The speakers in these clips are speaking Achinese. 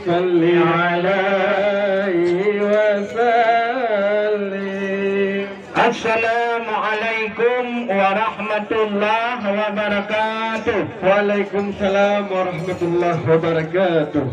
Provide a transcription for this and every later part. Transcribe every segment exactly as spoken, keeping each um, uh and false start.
Salli alaihi wasallim. Assalamualaikum warahmatullahi wabarakatuh. Waalaikumsalam warahmatullahi wabarakatuh.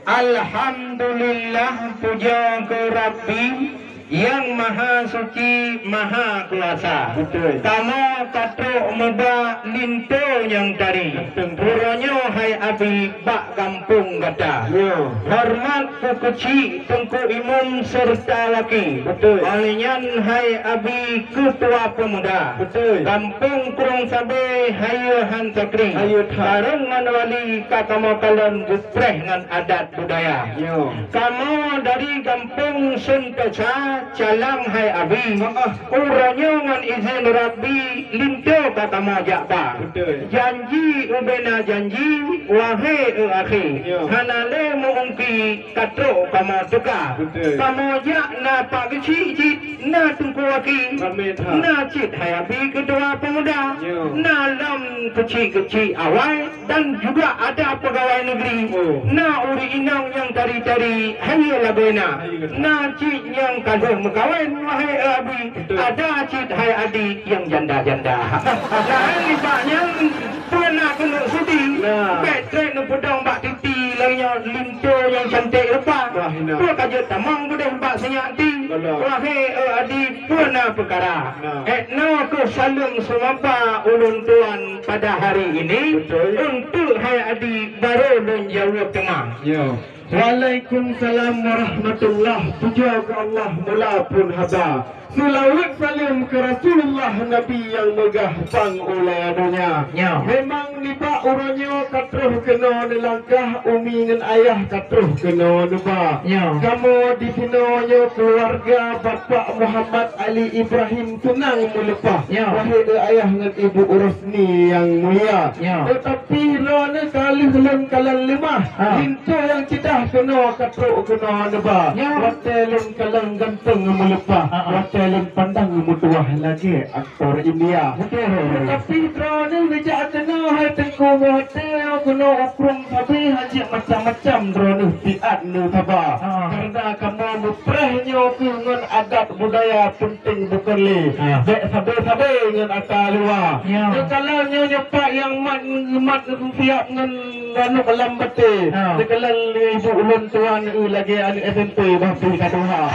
Alhamdulillah, puja keu Rabbi Nyang Maha Suci, Maha Kuasa. Beutôi. Kamoe ka trok muba linto nyang tari. Beutôi. Uroe nyoe hai Abi bak gampông gata. Nyoe. Horeumat keu keuchik Teungku Imum seureuta laki. Beutôi. Óh lheueh nyan hai Abi Keutua Peumuda. Beutôi. Gampông Krueng Sabe hayeue han sakri. Hayeue that. Bareng ngon wali ka kamoe kalon geupreh ngon adat budaya. Nyoe. Kamoe dari gampông Sentosa, Calang hai Abi. Heeh. Uroe nyoe ngon izin Rabbi, linto ka kamoe jak ba. Beutôi. Janji ubena janji, wahé e akhé. Nyoe. Hana lé meu-ungki ka trok kamoe teuka. Beutôi. Kamoe jak na Pak Geuchik cit, na Teungku Aki. Ramé that. Na cit hai Abi Keutua Peumuda. Nyoe. Na lom keuchik-keuchik awai. Dan juga ada pegawai negeri. Oh. Na ureueng inong nyang tari-tari hayeue lagoena. Hayeue. Na cit nyang ka lheueh meukawen, wahé e Abi. Beutôi. Ada cit hai Adi nyang janda-janda. Laén nibak nyan peue na keuneuk sudi. Nah. Bèk trép neupeudong bak titi lagèe nyoe linto nyang cantik rupa. Wah, hina. Peue ka jeuet tamong beudôh bak sinyak ti. Betul. Wahé e Adi, peue na peukara. Nah. Ék noe keuh saleuem seumapa ulôn tuan pada hari ini. Betul. Untuk hai Adi baru lôn jaweueb teuma. Ya. Waalaikumsalam warahmatullah. Puja keu Allah mula phon haba. Seulaweuet saleuem keu Rasulullah Nabi nyang meugah pang ulèe donya. Ya. Memang nibak uroe nyoe ka troh keunoe neulangkah, umi ngon ayah ka troh keunoe neuba. Ya. Kamoe di sinoe nyoe keuluwarga Bapak Muhammad Ali Ibrahim seunang meuleupah. Ya. Wahé e ayah ngon ibu Rosni nyang mulia. Ya. Teutapi droeneuh ka lheueh lôn kalon leumah. Ha. Linto nyang ceudah keunoe ka trok keunoe neuba. Ya. Watèe lôn kalon ganteng meuleupah. Ha, ha. Watèe lôn pandang meutuwah lagèe aktor India. Betul. Teutapi droeneuh neujak keunoe hai Teungku, watèe keunoe u Krueng Sabe hana jeuet macam-macam droeneuh siat neusaba. Ha. Karena kamoe meupreh nyoe keuh ngon adat budaya peunteng bukon lé. Ha. Bèk sabe-sabe ngon ata luwa. Ya. Neukalon nyoe nyoe pat nyang mat, mat siap ngon ranub lam batèe. Ha. Neukalon lé ibu ulôn tuan, eu, lagèe aneuk S M P bah pih ka tuha.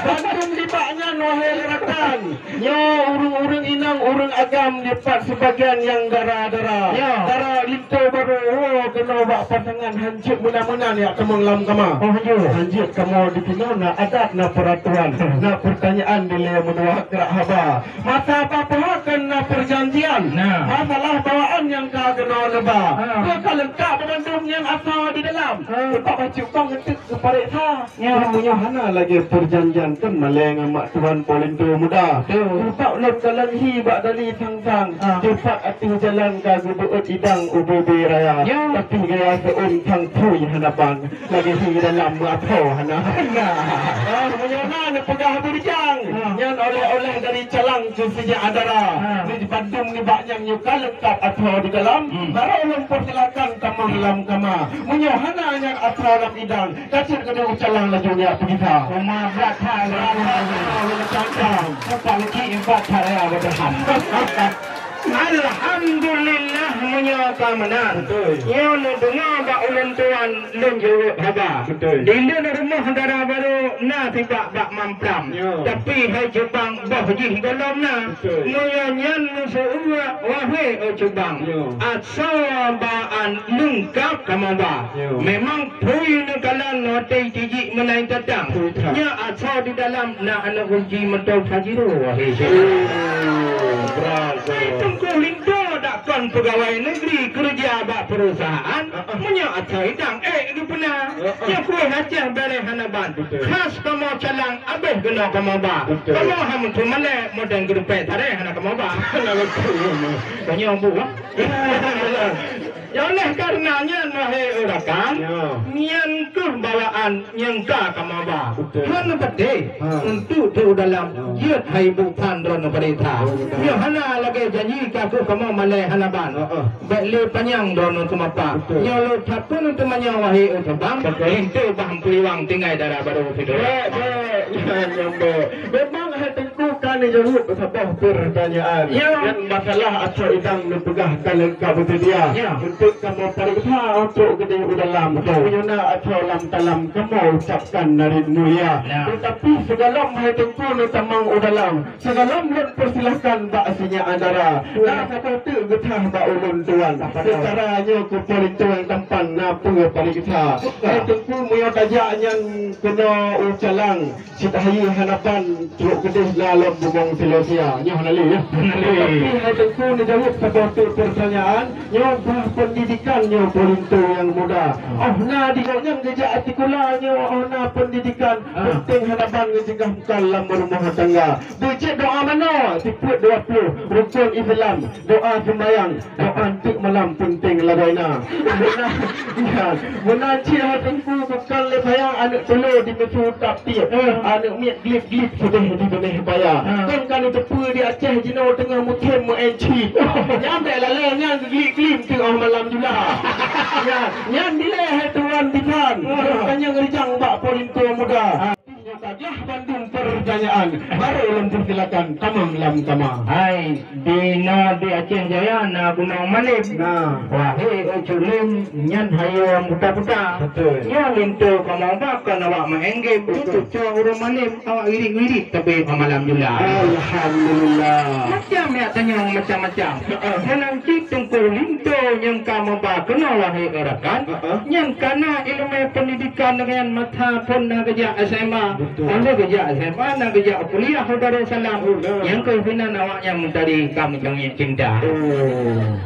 Bandum nibak nyan, wahé rakan. Nyoe ureueng-ureueng inong, ureueng agam dipat sibagian nyang dara-dara. Ya. Dara linto barô, woe keunoe bak pasangan han jeuet meunan-meunan jak tamong lam kama. Oh, han jeuet. Han jeuet, kamoe di sinoe na adat, na peuratoran, na peurtanyaan dilèe meutuwah krak haba. Masa papoh kan na peurjanjian. Nah. Masalah bawaan nyang ka keunoe neuba. Ha. Ka leungkap bandum nyan asoe di dalam. Ha. Teumpat bacut kong eunteuk geupareksa. Ya. Meunyoe hana lagèe peurjanjian kan malèe ngon mak tuan Po Linto Muda. Betul. Teumpat ulôn kalon hi bak dali sang-sang. Ah. Teumpat ateueh jalan ka geubeuet idang ubé-bé raya. Ya. Tapi gaya seuôn sang phui hana ban. Lagèe hi dalam meuatho hana. Nah. Ah, meunyoe na neupeugah beurujang. Ah. Nyan oleh-oleh dari Calang keu si Nyak Dara. Ah. Di bandum nibak nyan nyoe ka leungkap atho di dalam. Hmm. Baru ulôn peusilakan tamong lam kama. Meunyoe hana nyan atho lam idang. Ka cit keuneuk u Calang laju nyak peugisa. Uma brat that. Brat that, brat that. Teumpat leuki ibat that raya Abraham. Alhamdulillah, meunyoe ka meunan. Betul. Nyoe neudeungoe bak ulôn tuan lôn jaweueb haba. Betul. Di lôn rumoh dara barô na sibak bak Mamplam. Ya. Tapi hai Jeubang boh jih gohlom na. Betul. Meunyoe nyan neuseuuek, wahé, oh Jeubang. Ya. Asoe bawaan leungkap kamoe ba. Ya. Memang Phui neukalon watèe tijik meunai tatang. Phui that. Nyoe asoe di dalam na aneuk kunci moto Pajero, wahé syèh. Oh, bravo. Hai Teungku Linto dak kon peugawai negeri, keureuja bak perusahaan. Ah, ah. Meunyoe asoe idang, eh, geupeuna. Ah, ah. Nyoe kueh Aceh barèh hana ban. Betul. Khas kamoe Calang, abéh keunoe kamoe ba. Betul. Kamoe han meuteumé lé, modern geureumpéh tarèh hana kamoe ba. Hana beutôi. Tanyoe bu, ah. Ya, oleh karena nyan, wahé rakan, ya, nyan keuh Awaknyan nyang ka kamoe ba. Betul. Hana patéh. Ha. Untuk trok dalam, ha, jeuet hai bu phan droeneuh peurintah. Oh, betul. Nyoe hana lagée janji ka keuh kamoe malée hana ban. Ha, ha. Bék lé panyang droeneuh teumapa. Betul. Nyoe lôn that pun teumanyong wahé e teubang. Betul. Linto bah meupeuluwang tinggai dara barô sidroe. Bék, bék. Nyan nyang bék. Memang hai Teungku ka neujaweueb saboh peurtanyaan. Ya. Nyan masalah asoe idang neupeugah ka lengkap beuseudia. Ya. Untuk kamoe paréksa trok keudeh u dalam. Betul. Meunyoe na asoe lam talam kamoe ucapkan narit mulia. Ya. Teutapi sigohlom hai Teungku neutamong u dalam, sigohlom lôn peusilahkan bak sinyak dara. Ya. Na saboh teuk geuthah bak ulôn tuan. Apa dia? Seutara nyoe keu paléng tuan tampan na peue paréksa. Ya. Hai Teungku meunyoe tajak nyan keunoe u calang. Cit hayeue hana ban trok keudeh lalom bubong silosia. Nyoe hana lé, ya. Hana lé. Tapi hai Teungku neujaweueb saboh teuk peurtanyaan, nyoe bah peundidikan nyoe keu linto nyang muda. Hmm. Oh na di gobnyan geujak sikula nyoe, oh na peundidikan, ah, peunténg hana ban geujeugah bekal lam rumoh tangga. Beucit doa manoe, sifeuet dua ploh, rukon Islam, doa sumbayang, doa anteuk malam peunténg lagoina. Meunan, ya, meunan cit hai Teungku, bukon lé sayang aneuk tulo dimeusu tap tiep, eh, aneuk miet glip-glip seudeh dibeuneh baya. Ha. Kon ka neuteupeue di Aceh jinoe teungoh musim meu-enci. Nyan bék lalée nyan geuglip-glip teungoh malam jula. Ya, nyan dilée hai tuan bisan. Ha. Tanyong rijang bak po linto muda. Ha. Nyoe ka glah bandum peurtanyaan, barô lôn peusilakan tamong lam kama. Hai, di na di Aceh Jaya na Gunong Malem. Nah. Wahé e Cut Lem, nyan hayeue buta-buta. Betul. Nyoe linto kamoe ba kon awak meu'en game. Betul. Tutoe ureueng malem, awak wirit-wirit tapi pamalam jula. Alhamdulillah. Macam ya tanyong macam-macam. Heeh. Meunan cit Teungku linto nyang ka meuba keunoe wahé e rakan. Heeh. Nyan ka na ileumé peundidikan nyan masa phon na geujak S M A. Betul. Óh lheueh geujak S M A na geujak kuliah u Darussalam. Oh, nah. Nyang keuh sinan awaknyan meutari ka meucangét cinta. Oh.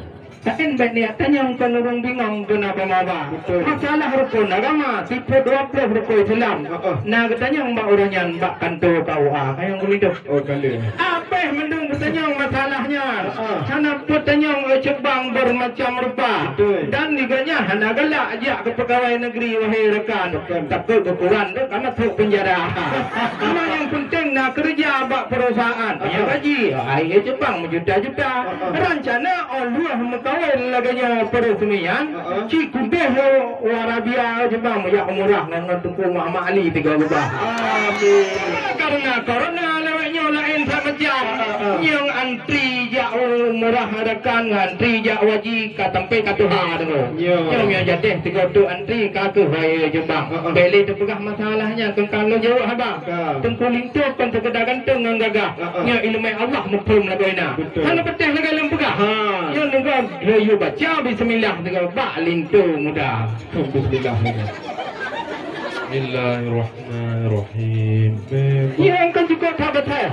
Laén bék niat tanyong kon ureueng bingong keu na peumaga. Betul. Masalah rukon agama, sifeuet dua ploh rukon Islam. Heeh. Na geutanyong bak ureueng nyan bak kantô K U A. Ayong geulidoh. Oh, kali. Abéh mandum geutanyong masalah nyan. Heeh. Hana peutanyong, eh, cubang beureumacam rupa. Betul. Dan di gobnyan hana galak jak keu peugawai negeri, wahé rakan. Betul. Takot geukuran deuh ka masôk peunjara. Cuma nyang penting na keureuja bak perusahaan. Heeh. Nyang gaji, ai, eh, cubang meujuta-juta. Heeh. Rancana óh lheueh meukawen lagée nyoe peureusmian, heeh, ci keudeh u Arabia cubang meujak umrah ngon, ngon Teungku Muhammad Ali tiga ubah. Amin. Karena corona lewat nyoe laén that macam. Heeh, heeh. Nyang antri jak umrah rakan, antri jak haji ka sampai ka tuha tu. Ya. Nyoe nyang jadeh tiga tu antri ka keuh raya cubang. Heeh. Bèk lé teupeugah masalah nyan, teuka lôn jaweueb haba. Ka. Teungku Linto kon seukeda ganteng ngon gagah. Heeh. Nyoe ileumèe Allah muphom lagoena. Betul. Hana patéh lagèe lôn peugah. Ha. Nyoe lôn geuyue baca bismillah sigoe bak linto muda. Bismillah. Bismillahirrahmanirrahim. Nyoe kon jikot that beuthat.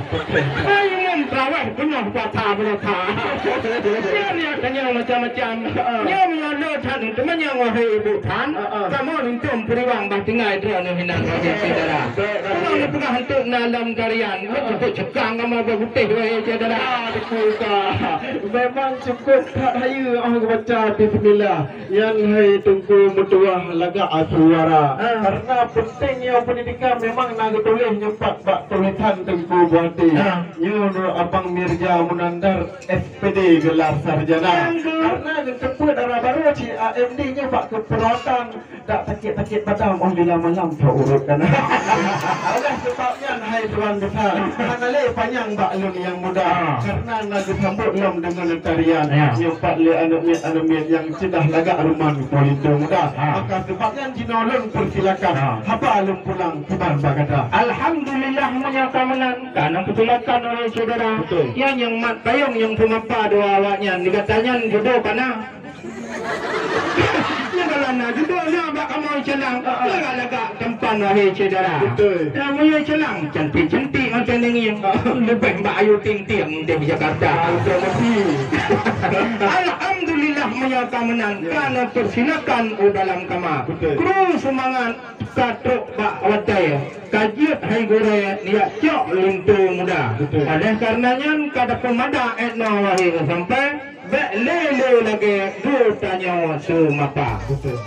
Hai imum traweh peunoh puasa beurasa. Nyoe, nyoe tanyong macam-macam. Heeh. Nyoe meunyoe lôn that teumanyong wahé ibu that. Heeh. Kamoe linto peuriwang bah tinggai droeneuh hinan wahé syedara. Betul. Kamoe neupeugah eunteuk na lam tarian. Heeh. Cukup cukang kamoe beuputéh wahé syedara. Ah, betul ka. Memang cukup that hayeue oh geubaca bismillah. Nyan hai Teungku meutuwah lagak suara. Ah. Karena penting nyoe pendidikan memang na geutuléh nyoe pat bak tulisan Teungku Buhati. Ah. Nyoe Nur Abang Mirza Munandar S P D gelar sarjana. Yang ke- Karena geuteupeue dara barô cit A M D nyoe bak keupeuratan dak sakét-sakét badan óh bila malam tho ureueng kana. Oleh sebab nyan hai tuan besar, hana lé panyang bak lôn nyang muda. Ah. Karena na geusambot lom deungon tarian. Ya. Nyoe pat lé aneuk miet-aneuk miet nyang ceudah lagak ruman po linto muda. Ah. Maka sebab nyan jinoe lôn persilakan. Ah. Haba lôn pulang kiban bagada. Alhamdulillah meunyoe ka meunan, ka na peusilakan oleh syedara. Betul. Nyang, nyang mat payong nyang peumapa dua awak nyan. Di gata nyan judo kana. Nyan kalau na judo na bak kamoe calang. Ah, ah. Lagak-lagak tampan wahé syedara. Betul. Ya, meunyoe calang cantik-cantik macam ni. Ah. Leubeh bak Ayu Ting Ting di Jakarta. Ah, betul, betul. Alhamdulillah meunyoe ka meunan. Ya. Ka na persilakan u dalam kama. Betul. Kru seumangat ka trok bak watèe. Ka jeuet hai gurèe jak cok linto muda. Betul. Oleh karena nyan ka tapeumada 'et noe wahé sampai. Bèk lé-lé lagèe geutanyoe seumapa. Betul.